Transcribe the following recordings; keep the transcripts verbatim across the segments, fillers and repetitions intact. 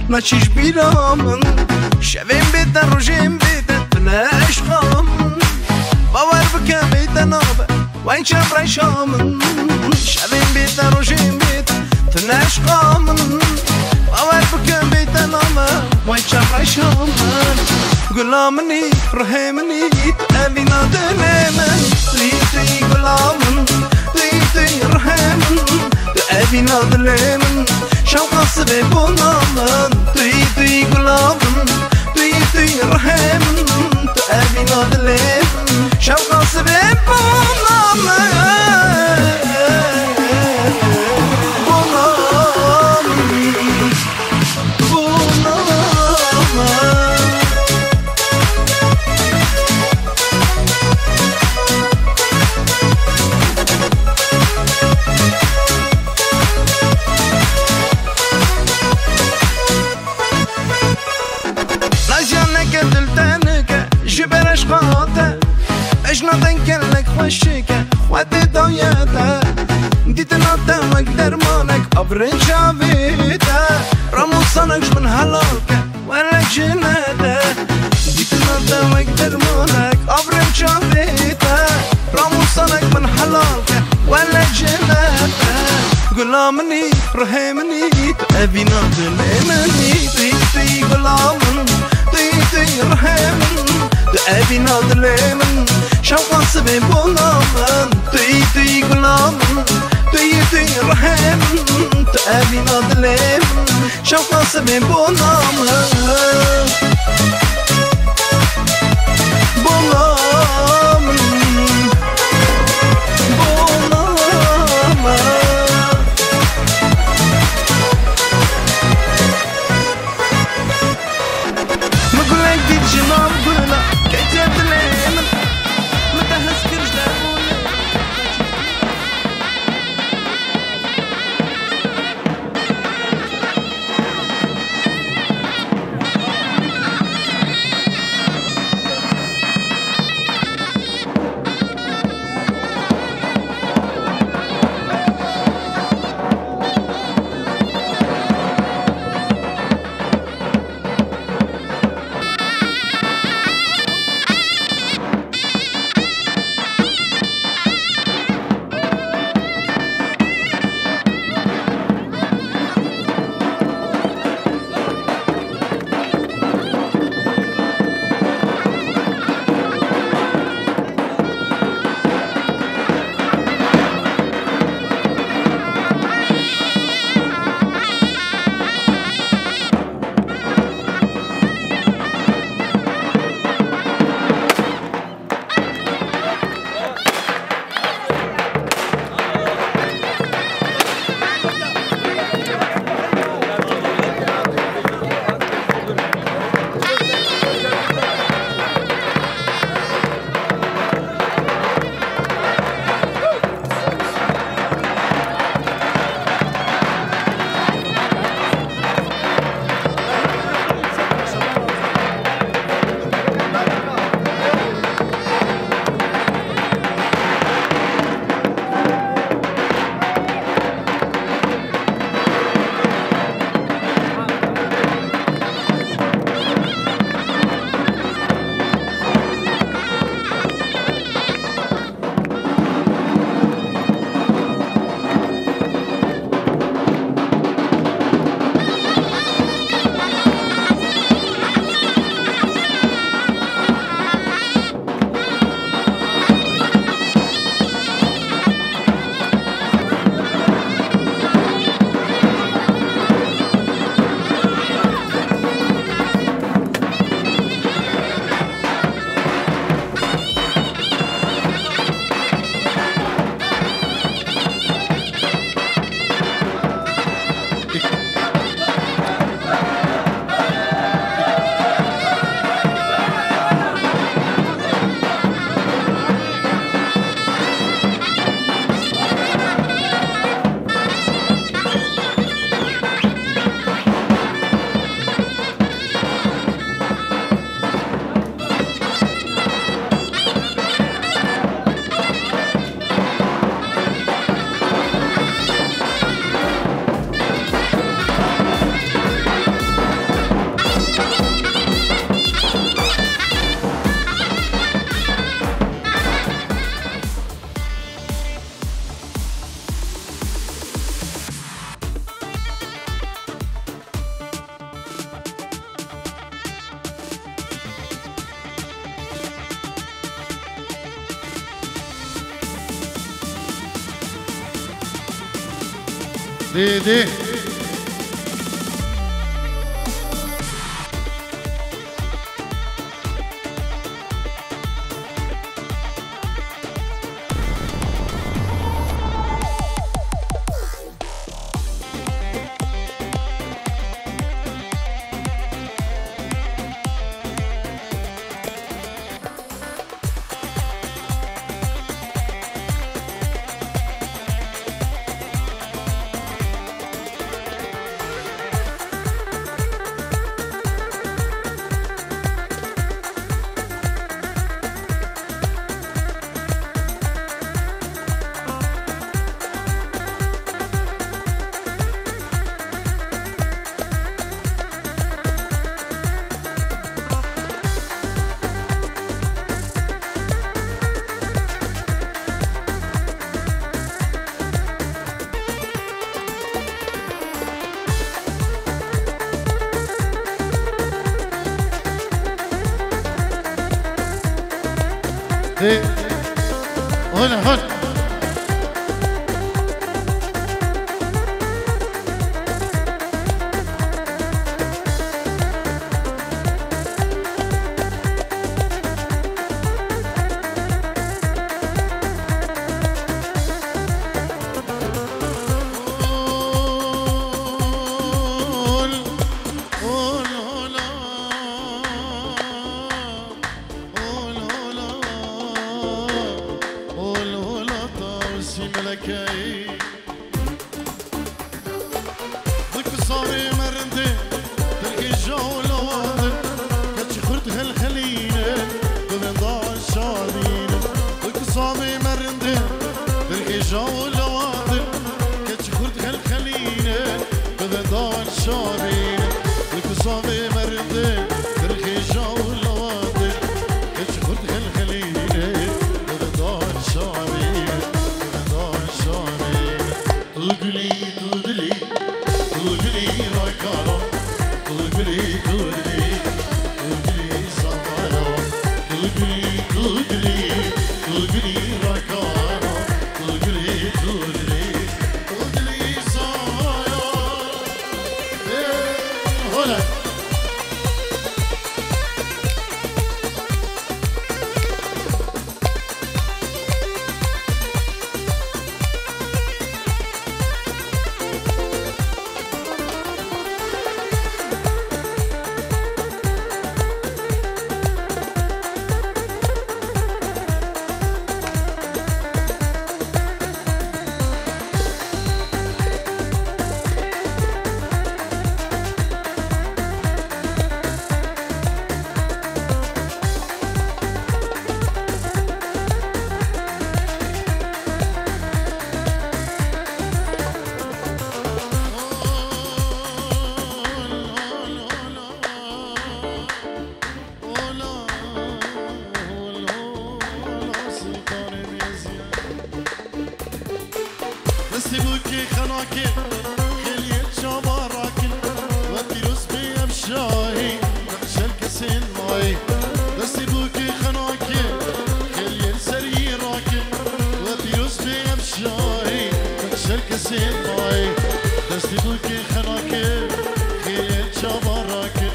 Naçî ji bîra min, şevên bê te, rojên bê te, tu ne eşqa min. Bawer bike bê te nabe, wey çem reşa min. Şevên bê te, rojên bê te, tu ne eşqa min. Bawer bike bê te nabe, wey çem reşa min. Gula min î, rihê min î, tu evîna dilê min. Tu yî, tu yî gula min, tu yî, tu yî rihê min. Tu evîna dilê min, şewqa sibê bona min. Tu yî, tu yî gula min, tu yî, tu yî rihê min. Tu evîna dilê min, şewqa sibê bona min. Bona min. Naziya neke dil te nike, ji ber eşqa te. Ejna te gelek xweşike, xwe tê daye te. Dîtina te wek dermanek, abrê çavê te. Ramûsanek ji min helal ke, wele cine te. Dîtina te wek dermanek, abrê çavê te. Ramûsanek min helal ke, wele cine te. Gula min î, rihê min î, tu evîna dilê min î. Tu yî, tu yî gula min, tu yî, tu yî rihê min. Tu evîna dilê min, şewqa sibê bona min. Tu yî, tu yî gula min, tu yî, tu yî rihê min. Tu evîna dilê min, şewqa sibê bona min. Bona min, bona min. Min gulek dît ji nav gula, ketiye dilê min. Min te hez kir ji derûnê. Dê, dê. Dê. Hol, hol. Hol, hol, hola. Hol, hola. Hol, hola, tawsî melekey. Bi kisavê merindê, tirkîja û lewandin, keçî xurt xelxelîne, bi venda şadîne. Bi kisavê merindê, tirkîja û lewandin, keçî xurt xelxelîne, bi venda şadîne. Bi kisavê merindê, tirkîja û lewandin, keçî xurt xelxelîne, bi venda şadîne, bi venda şadîne. Tu gulî, tu dilî, tu gulî rakana. Tu gulî, tu dilî, tu gulî savaya. Tu gulî, tu dilî, tu gulî rakana. Tu gulî, tu dilî, tu dilî savaya. Ê, hole. Destê bûkê xenakê, xêliyê çava rakin, we pîroz bê ev şahî, nexşel kesên mayî. Destê bûkê xenakê, xêliyê serî rakin, we pîroz bê ev şahî, nexşel kesên mayî. Destê bûkê xenakê, xêliyê çava rakin,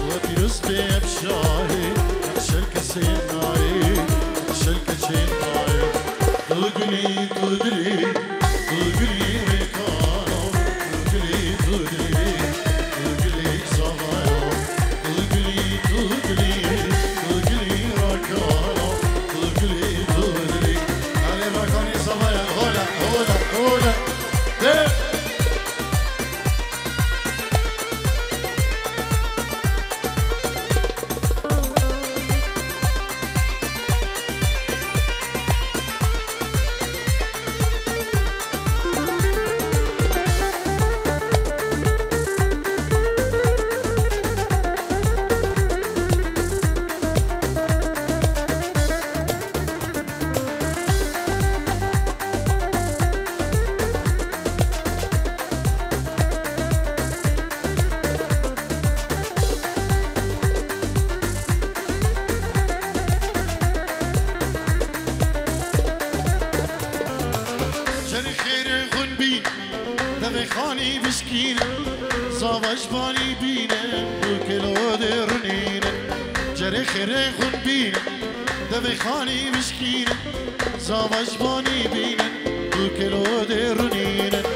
we pîroz bê ev şahî, nexşel kesên mayî, nexşel kesên mayî. Tu gulî, tu dilî, tu gulî wêkana, tu gulî, tu dilî, tu gulî zavaya, tu gulî, tu dilî, tu gulî rakana, tu gulî, tu dilî. Erê rakanê zavaya, hole, hole, hole. Ji banî bînin û kilo dê runînin. Cerê xêrê xwin bînin, devê xanî bişkînin. Zava ji banî bînin û kilo dê runînin.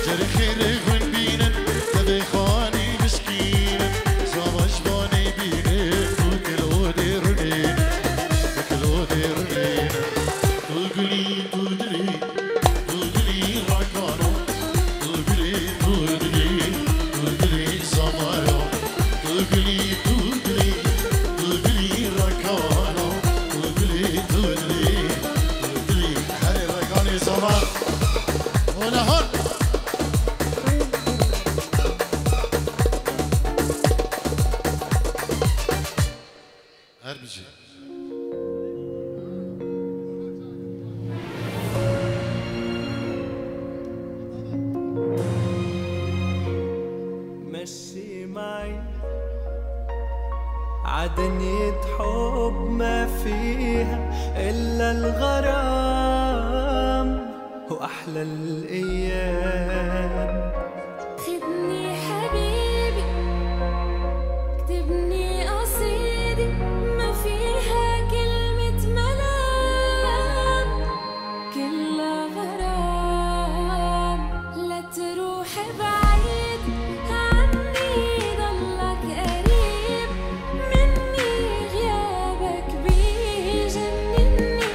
Cerê xêrê xwin bînin, devê xanî bişkînin. Zava ji banî bînin û kilo dê runînin. Kilo dê runînin. Tu gulî, tu dilî, tu dilî rakano. Tu gulî, tu dilî, tu dilî zamaya. Tu gulî, tu dilî, tu dilî rakano. Tu gulî, tu dilî, tu dilî. Herê rakanê zaman. Ola hon. Her bijî. مشي معي عدنية حب ما فيها إلا الغرام وأحلى الأيام. خدني حبيبي، اكتبني قصيدة ما فيها كلمة ملام، كلها غرام. لا تروح بعيد عني، ضلك قريب مني، غيابك بيجنني،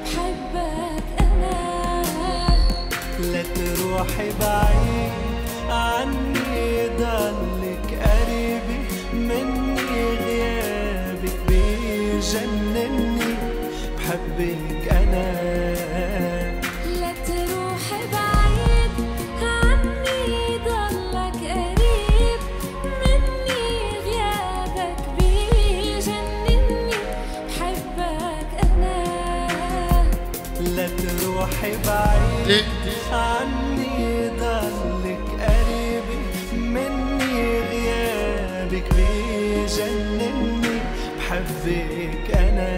بحبك أنا. لا تروحي بعيد عني، ضلك قريبة مني، غيابك بيجنني، بحبك أنا. لا تروح بعيد عني، ضلك قريب مني، غيابك بيجنني، بحبك أنا. لا تروحي بعيد عني، ضلك قريبة مني، غيابك بيجنني، بحبك أنا.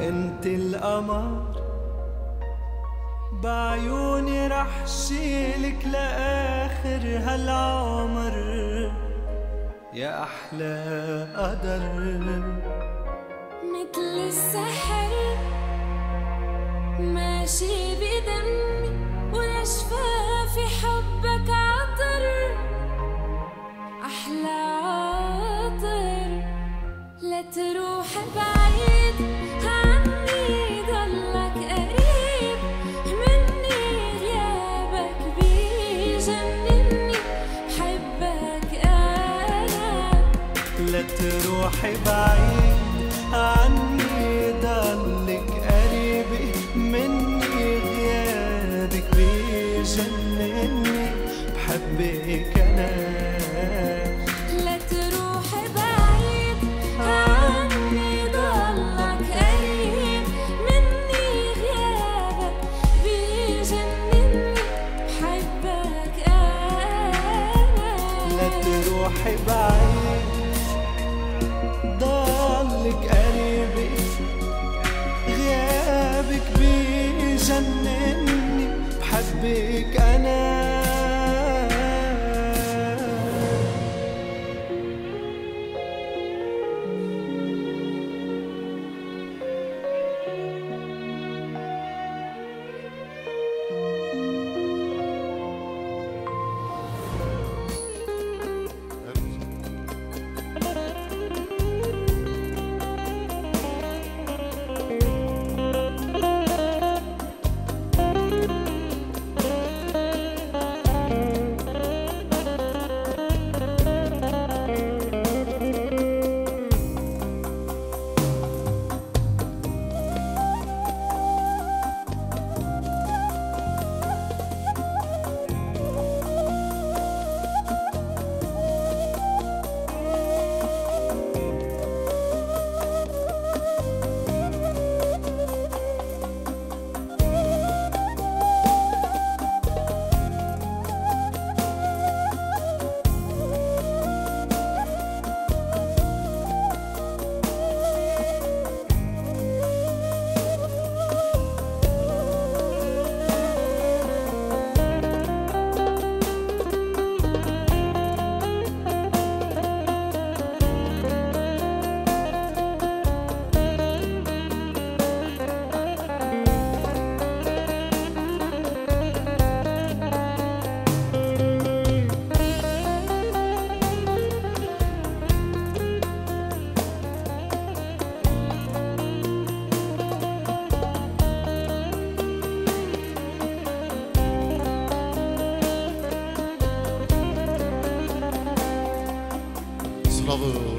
انت القمر، بعيوني رح شيلك لآخر هالعمر. يا أحلى قدر. متل السحر ماشي بدمي، ولشفافي حبك عطر، أحلى عطر. لا تروح بعيد عني، ضلك قريب مني، غيابك بيجنني، بحبك أنا. لا تروحي بعيد عني، ضلك قريبة مني، غيابك بيجنني، بحبك أنا. لا تروح بعيد عني، ضلك قريب مني، غيابك بيجنني، بحبك أنا. لا تروحي بعيد، ضلك قريبة، غيابك بيجنني، بحبك أنا.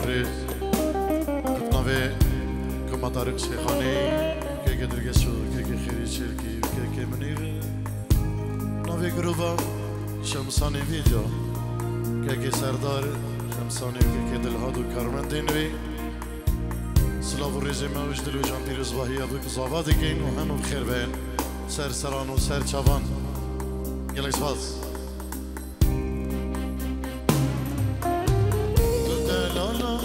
Rê, bi navê Koma Tarîk Şêxanî, kekê Dilgeş û kekê Xêrî Çêlkî û kekê Minîr. Navê grûva Şemsanî Video, kekê Serdar Şemsanî û kekê Dilhad û karmendên wî. Silav û rêzê me ji dil û can pîrozbahiya wî bi zava dikin û hemû bi xêr bên. Ser seran û ser çavan. Gelek spas. Tu delala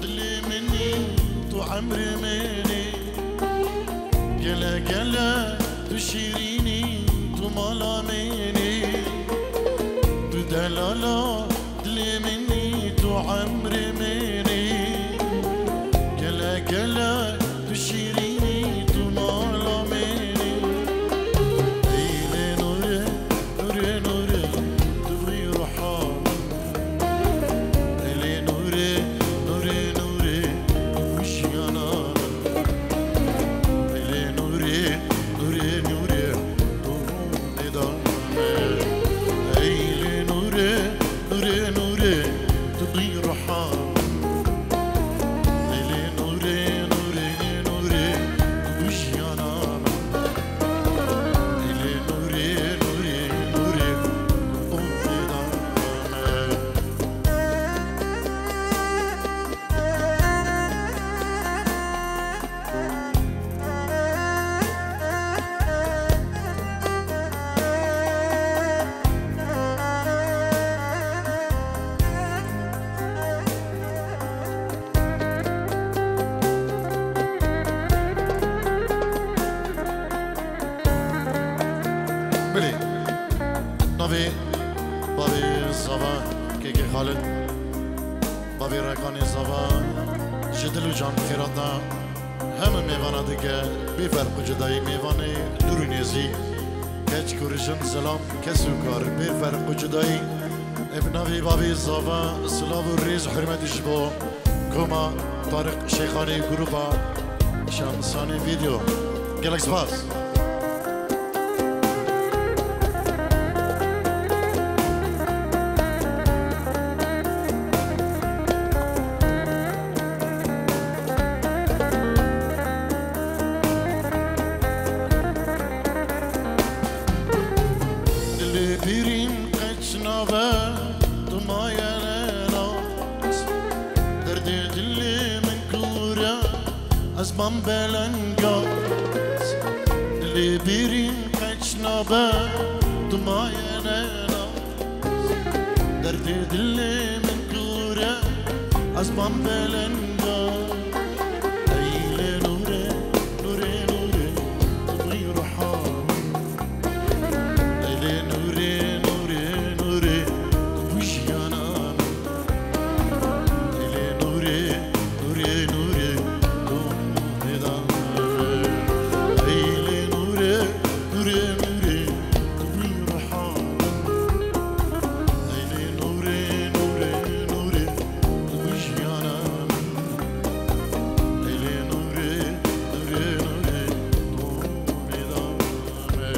dilê min î, tu emrê min î. Gele gele tu şîrîn î, tu mala min î. Tu delala dilê min î, tu emrê min î. Gele gele tu şîrîn î, tu mala min î. Ey lê nûrê, nûrê, nûrê, tu vî ruha min. Ey lê nûrê, nûrê, nûrê, tu vî jiyana min. Ey lê nûrê, nûrê, nûrê, tu nêda min. Ey lê nûrê, nûrê, nûrê, tu vî ruha min. Ey lê nûrê, nûrê, nûrê, tu vî jiyana min. Ey lê nûrê, nûrê, nûrê, tu nêda min. Bilê, navê bavê Zava, kekê Xalid, bavê Rekanê Zava, ji dil û can xêrata hemî mêvana dike, bê ferq û cudayî mêvanê dûr û nêzî, keç, kur, jin, zilam, kes û kar, bê ferq û cudayî. Ev navê bavê Zava, silav û rêz, hurmet ji bo Koma Tarîk Şêxanî, grûpa Şemsanî Video. Gelek spas. Dilê bîrîn qeç nabe, tu maye ne nas. Derdê dilê min kûr e, ez mam belenga. Dilê bîrîn qeç nabe, tu maye ne nas. Derdê dilê min kûr e, ez mam belenga. Ey lê nûrê, nûrê, nûrê, tu vî ruha min. Ey lê nûrê, nûrê, nûrê, tu bû jiyana min. Ey lê nûrê, nûrê, nûrê, tu nêda min. Ey lê nûrê, nûrê, nûrê, tu bû ruha min. Ey lê nûrê, nûrê, nûrê, tu bû jiyana min. Ey lê nûrê, nûrê, nûrê, tu nêda min.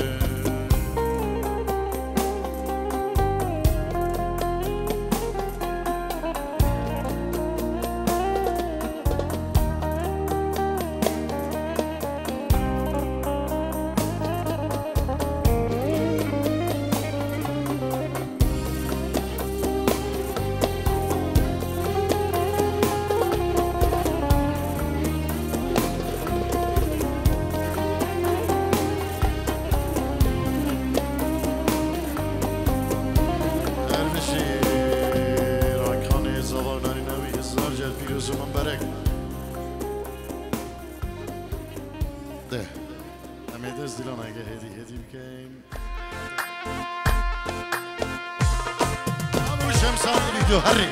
Ermişî rakanê zava û narîna wî hezar car pîroz û mimberek. De. Em ê dest dilana ge hêdî hêdî bikeyn. Abo Şemsanî Video herî.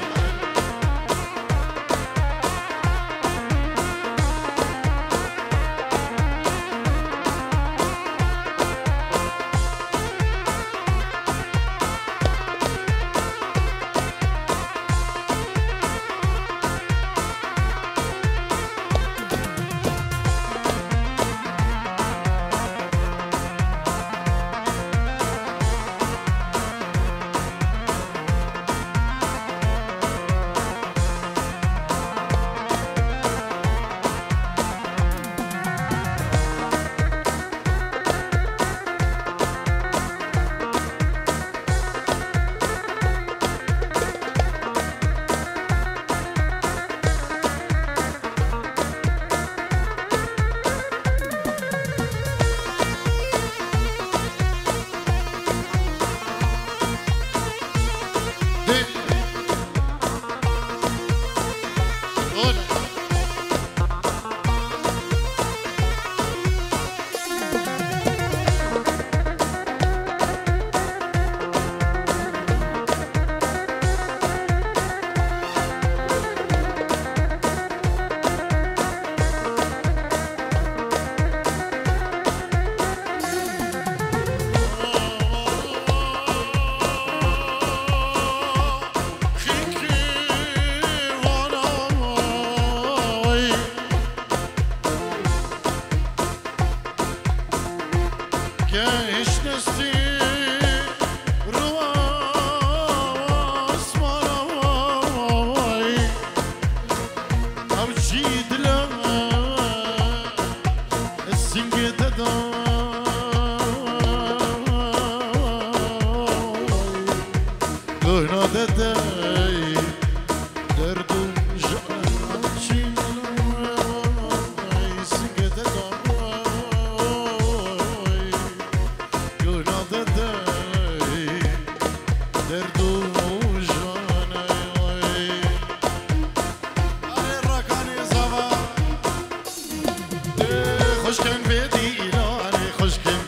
Xwişkên vê dîlanê xwişkên,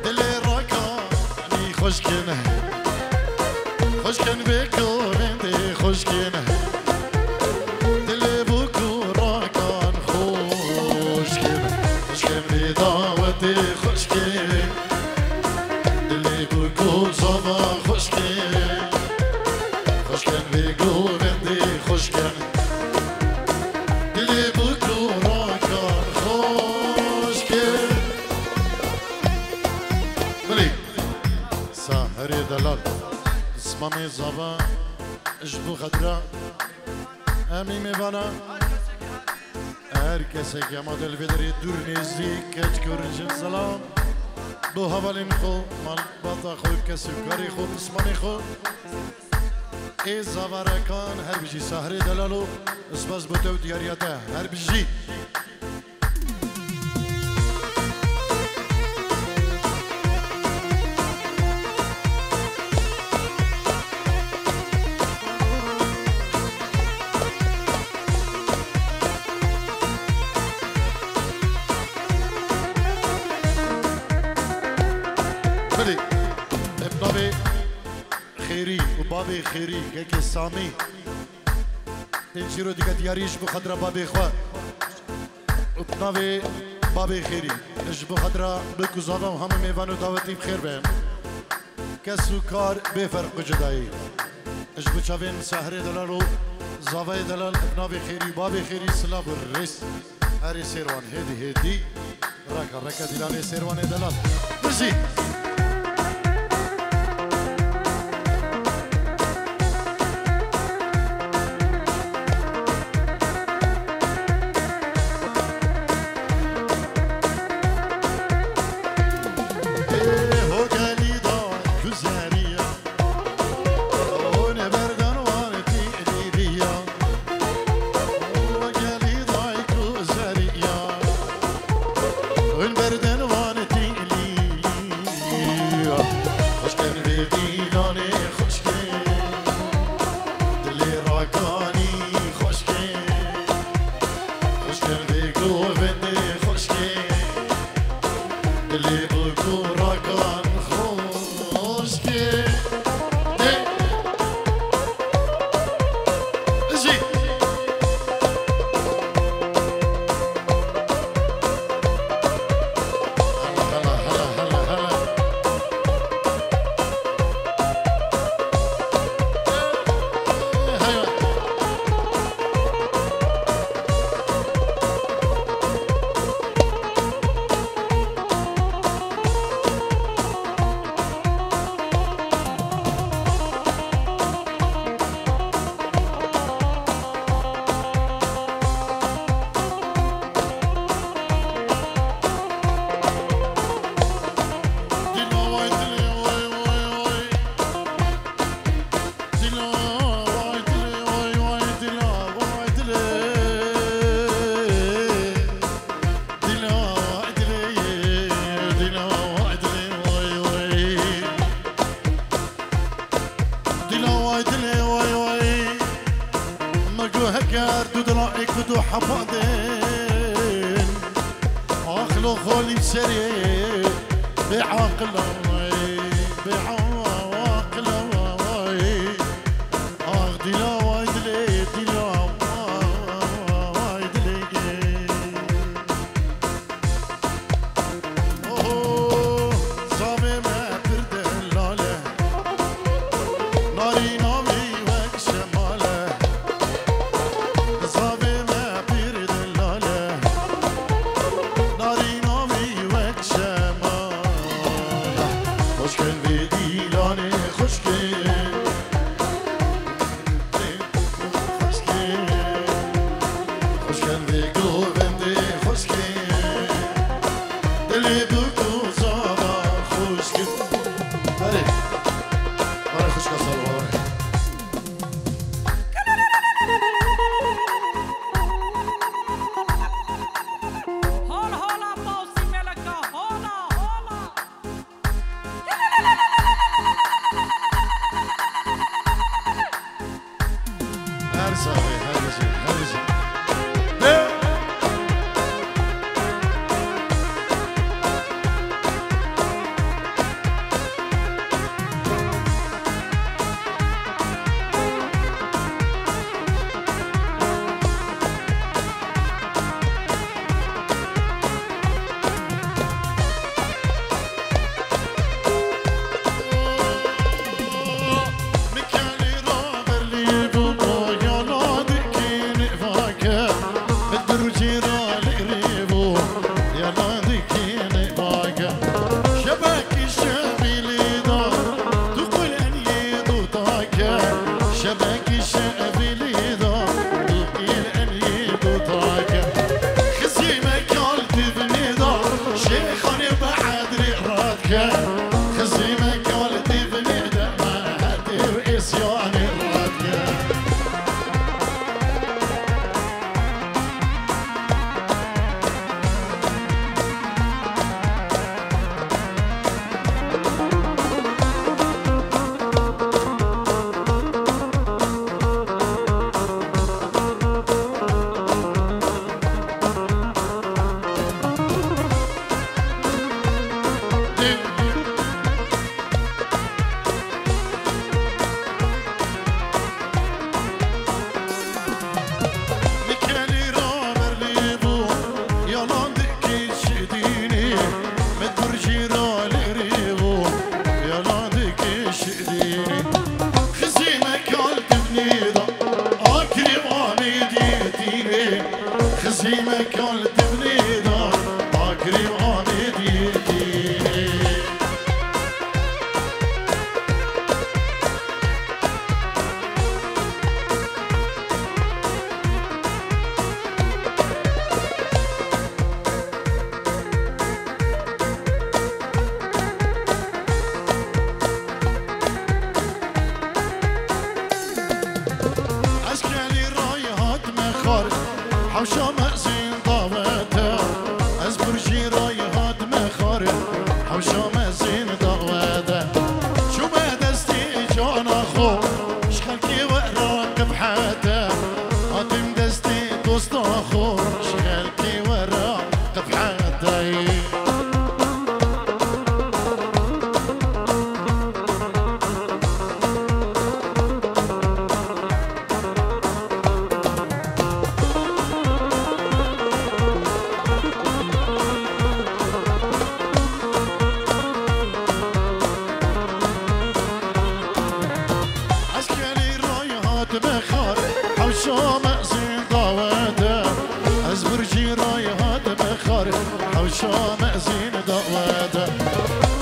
dilê rakanî xwişkên, xwişkên vê kovendê xwişkên, dilê bûk û rakan xwişkên, xwişkên vê dawetê xwişkên, dilê bûk û zava xwişkên, xwişkên vê govendê xwişkên. Dilê bûk û rakan xweş kir. Bilî. Saherê delal. Pismamê zava ji bo xetira em ê mêvana. Her kesek ya ma del vê derê dûr nêzdî, keç, kur, jin, zelam. Bo hevalên xwe, malbata xwe, kes û karê xwe, pismamê xwe. Ê zavarekan her bijî Sahrê Delalo, spas bo te û diyariya te her bijî. Bilî, em navê Xêrî û bavê Xêrî, kekê Samî. Tên çîro dike diyarî ji bo xatira babê xwe. Û bi navê babê Xêrî, ji bo xatira bik û zava û hemû mêvan û dawetî bi xêr be. Kes û kar bê ferq û cudayî. Ji bo çavên Sahrê Delal û Zavayê Delal, bi navê Xêrî û babê Xêrî silav û rêz. Herê Sêrwan hêdî hêdî. Raka raka dîlanê Sêrwanê Delal. Bijî. Ê ho gelî da guzeriya. Hûn berdan wan tîlîdiya. Ho gelî da guzeriya. Hûn berdan wan tîlîdiya. Eger du dila ê ku du heba din, aqil û xolî serê bê aqil ay, bê aqil ay. Ax dila way dilê, dila way dilê. Oh, zavê me pir delal e. Narîna wî wek şemal e. Zavê me pir delal e. Narîna wî wek şemal e. Xweşken vê dîlanê xweşkê. Xweşkê, xweşken vê govendê xweşkê. Dilê bi ku zava xweşkê. Erê, erê xweşka Salwa. Hol hola Mawsî Meleka, hola, hola. Her saxê, her bijî, her bijî. De. Şebekî şevilî da, tu qul en yê dotake. Şebekî şevilî da, tu qul en yê dotake. Xizî me kal divnê da, şêxanê behedrê radke. Xizî me kal divnê de, me hetê û êsyanê radke. Mikelî ra berlî bû, yalan dikî şidînî. Mit burcî ra lêrî bû, yalan dikî şidînî. Xizî me kal divnî da, akirî amî dîtînî. Xizî me kal divnî da, akirî amî dîtînî. Eşkelî ray hatime xar, hewşa me zîn davete. Ez burjî ray hatime xar, hewşa me zîn davete. Çûme destê cana xwe, ji xelkê we re qifhete. Hatim destê dosta xwe, ji xelkê we re qifhete. Eşkelî ray hatime xar, hewşa me zîn davete. Ez burcî ray hatime xar, hewşa me zîn davete.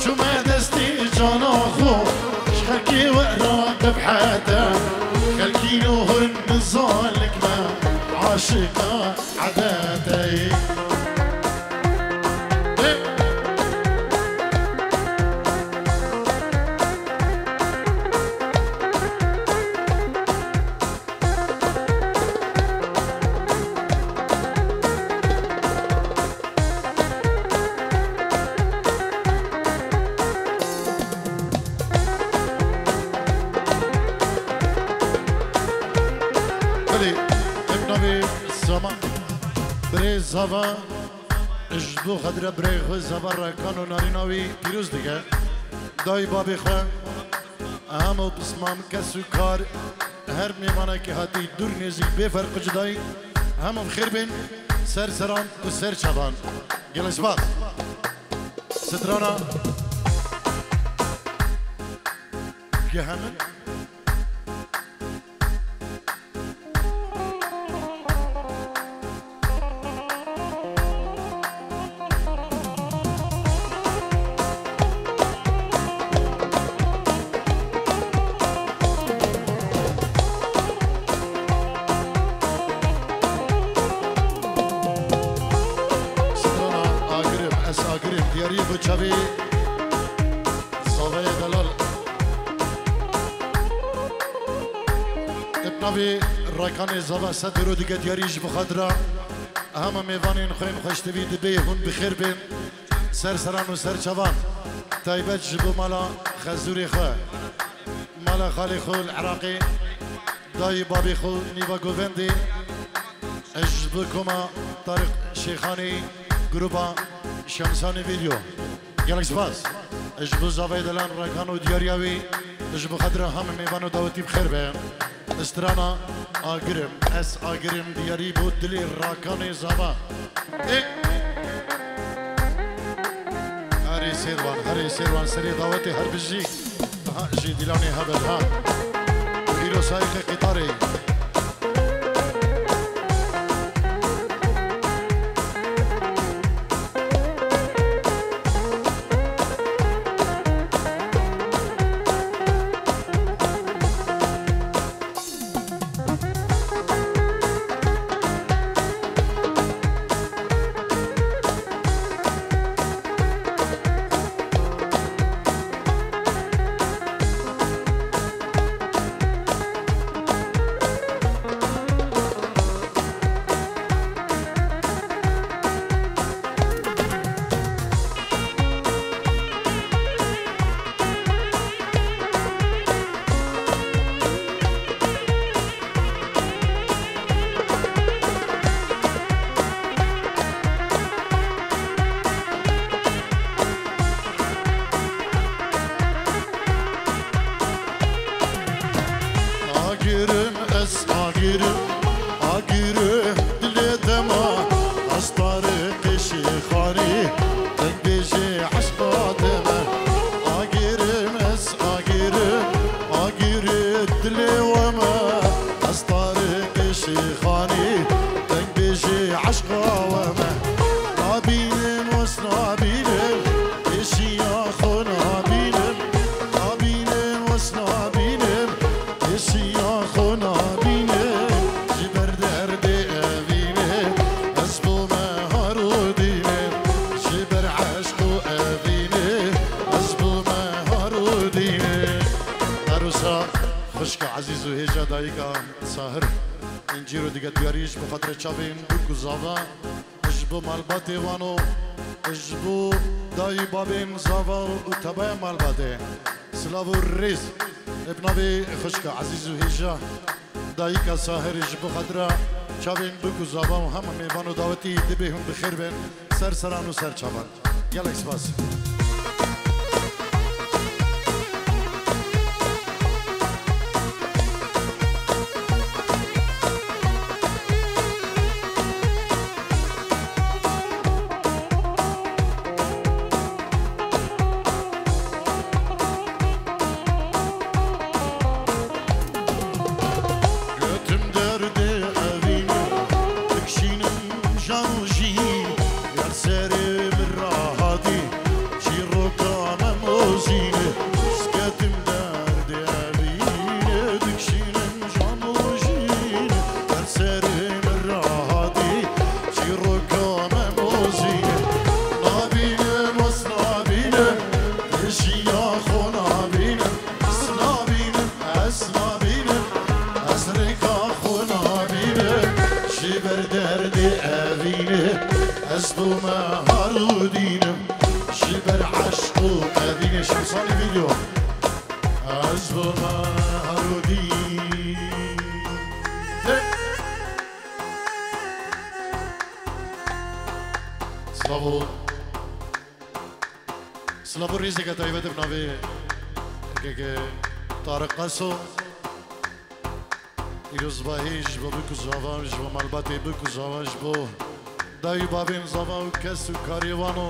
Çûme destê cana xwe, ji xelkê we re qifhete. Xelkî no hûn nizalik me, aşiqa edeteyî. Belê, Vê zaman birê Zava ji bo xatirê birê xwe Zava Rekan û narîna wî pîroz dike. Dayî babê xwe hemû pismam kes û kar her mêvanekî hatî dûr nêzîk bê ferq û cudayî hemû bi xêr bên ser seran û ser çavan. Gelek spas. Strana Gehemin. Strana agirim, ez agirim, diyarî bi çavê Zavayê delal. Di navê Rekanê Zava sed euro dike diyarî ji bo xatira hema mêvanên xwe yên xweştevî dibê hûn bi xêr bên. Ser seran û ser çavan. Taybet ji bo mala xezûrê xwe. Mala xalê xwe li Iraqê. Dayî babê xwe nîva govendê. Ji bo koma Tariq Şêxanî, gruba Şemsanî Video. Gelek spas. Ji bo Zavayê Delan Rekan û diyariya wî, ji bo xatira hemî mêvan û dawetî bi xêr be. Strana agirim, ez agirim diyarî bo dilê Rakanê Zava. Ê! Herê Sêrwan, herê Sêrwan serê dawetê her bijî. Aha, jî dîlanê hebel ha. Îro sayîqê qîtarê. Agirim ez agirim, agire dilê dema, ez Tariqê Şêxanî, deng bêjê eşqa deme. Agirim ez agirim, agire dilê weme, ez Tariqê Şêxanî, deng bêjê eşqa weme. Nabînim wes nabînim, pêşiya xwe nabînim, nabînim wes nabînim, pêşiya xwe nabînim. Ji ber derdê evînê, ez bo me har û dînim, ji ber eşq û evînê, ez bo me har û dînim. Erosa xwişka ezîz û hêja dayika Sahir, încîro dike diyarî ji bo xatirê çavên bûk û zava, ji bo malbatê wan û ji bo dayî babên zava û tebaya malbatê. Silav û rêz. Ê bi navê xwişka ezîz û hêja dayika Sahirê ji bo xatira çavên bûk û zava û hema mêvan û dawetî dibê hûn bi xêr bên ser seran û ser çavan. Gelek spas. Ketim derdê evînê, dikşînim jan û jîn, yer serê min rahatî, çîroka me mozîne. Ketim derdê evînê, dikşînim jan û jîn, yer serê min rahatî, çîroka me mozîne. Nabînim, ez nabînim, pêşiya xwe nabînim, ez nabînim, ez nabînim, ez rêka xwe nabînim. Ji ber derdê evînê, ez bo me har û dînim, ji ber eşq û evînê. Şemsanî Video. Ez bo me har û dînim. Bravo. Silav û rêzeke taybet bi navê K K Tariq Qaso. Pîrozbahî ji bo bik û zavan, ji bo malbatê bik û zavan, ji bo dayî û bavên zavan û kes û karê wan û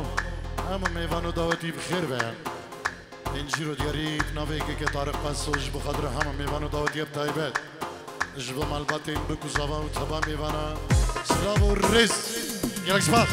hemû mêvan û dawetî bi xêr ve. Ên jîro diyarî bi navê K K Tariq Qaso ji bo xatir hemû mêvan û dawetî bi taybet. Ji bo malbatên bik û zavan û teba mêvana silav û rêz. Gelek spas.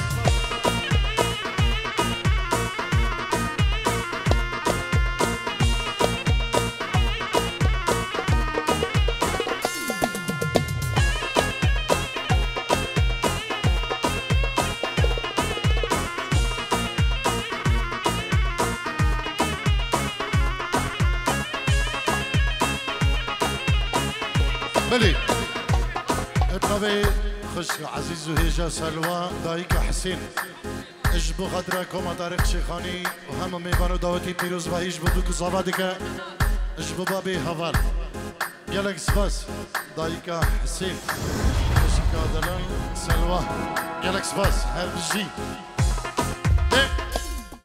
Belê. Ev navê xwişk ezîz û hêja Selwa, dayika Hisên. Ji bo xatira Koma Tarîq Şêxanî û hemû mêvan û dawetî pîrozbahî ji bo bik û zava dike. Ji bo babê heval. Gelek spas. Dayika Hisên. Xwişka delal Selwa. Gelek spas. Her bijî.